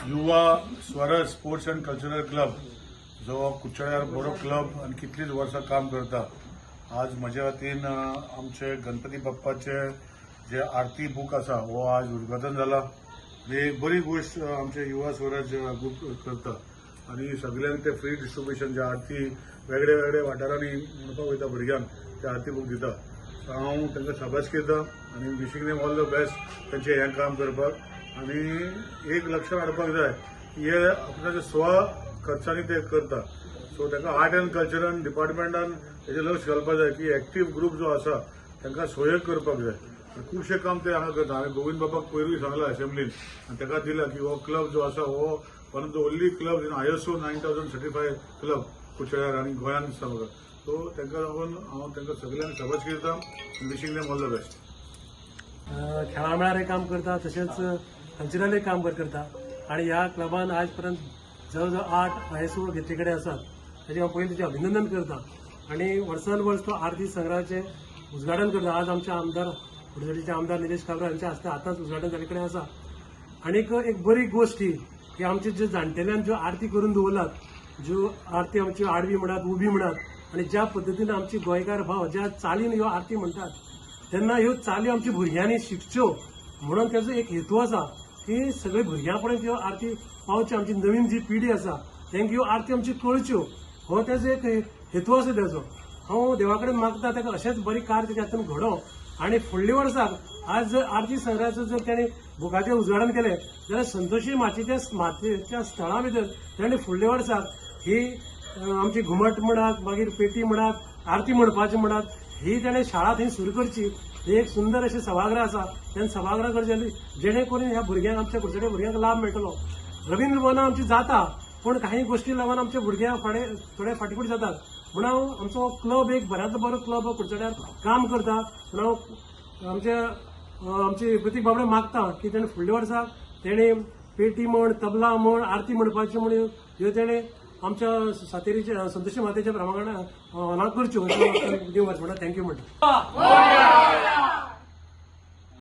Yuva Swaraj sports and cultural club जो कुडचड्यार बरो club आनी कितलींच वर्सां काम करता. आज म्हज्या वतीन आमचे गणपती बाप्पाचे जे आरती बूक आसा हो आज उद्घाटन जाला आनी एक बरी गोश्ट आमचे युवा स्वराज ग्रुप करता आनी सगल्यांक ते फ्री डिस्ट्रिब्युशन जे आरती वेगळे वेगळे वाठारांनी म्हणपाक वयता, भुरग्यांक ते आरती बूक दिता. सो हांव तांकां शाबासकी दिता आनी wishing them all the best तांचें हें काम करपाक. आनी एक लक्षात हाडपाक जाय की हे आपणाच्या स्व खर्चानी ते करता, सो ताका आर्ट अँड कल्चरान डिपार्टमेंटान तेजेर लक्ष घालपाक जाय की एक्टीव ग्रुप जो आसा तांकां सहयोग करपाक जाय. आनी खुबशें काम ते हांगा करता. हांवें गोविंद बाबाक पयरूय सांगलां असेंब्लीन आनी ताका दिलां की हो क्लब जो आसा हो one of the only club in ISO 9000 certified club कुडचड्यार आनी गोंयांत दिसता म्हाका. सो तांकां लागून हांव तांकां सगल्यांक शाबासकी दिता, wishing them all the best. खेळा मळारय काम करता, तशेंच कल्चरलय काम करता आणि ह्या क्लबान आज पर्यंत जवळ जवळ 8 आयएसओ घेतले कडेन आसात. ताचें हांव पयलीं ताचें अभिनंदन करता आणि वर्सान वर्स तो आरती संग्रहाचें उद्घाटन करता. आज आमचे आमदार, कुडचडीचे आमदार निलेश काब्रा हांच्या हस्ते आतांच उद्घाटन जाल्ले कडेन आसा. आणीक एक बरी गोश्ट ही की आमचे जे जाणटेल्यान ज्यो आरती करून दवरलात, ज्यो आरती आमची आडवी म्हणात, उबी म्हणात आनी ज्या पद्दतीन आमची गोंयकार भाव ज्या चालीन ह्यो आरती म्हणटात, तेन्ना ह्यो चाली आमच्या भुरग्यांनी शिकच्यो म्हणून तेजो एक हेतू आसा की सगळे भुरग्यां पर्यंत ह्यो आरती पावच्यो. आमची नवीन जी पिढी आसा तांकां ह्यो आरती आमची कळच्यो, हो तेजो एक हेतू आसा तेजो. हांव देवा कडेन मागता, ताका अशेंच बरी कार्य तेच्या हातून घडोवं आनी फुडल्या वर्साक आज जर आरती संग्रहाचो जर ताणें बुकाचें उद्घाटन केलें जाल्यार संतोषी मातयेच्या स्थळा भितर ताणें फुडल्या वर्साक ही आमची घुमट म्हणात, मागीर पेटी म्हणात, आरती म्हणपाची म्हणात, ही ताणें शाळा थंय सुरू करची. ही एक सुंदर अशें सभागृह आसा, तेन्ना सभागृह करचें जेणे करून ह्या भुरग्यांक, आमच्या कुडचडे भुरग्यांक लाभ मेळटलो. रवींद्र भवनां आमची जाता, पूण काही गोश्टी लागून आमच्या भुरग्यांक फाडें थोडे फाटीं फुडें जातात. म्हणून हांव आमचो क्लब एक बऱ्यांतलो बरो क्लब कुडचड्यार काम करता म्हणून हांव आमचे प्रतीक बाबडे मागता की तेणें फुडल्या वर्साक तेणें पेटी म्हण, तबला म्हण, आरती म्हणपाची म्हण ह्यो तेणें आमच्या सातेरीच्या संतोषी मातेच्या प्रमाणे हॉलांत करच्यो. देव बरें म्हणटा, thank you म्हणटा.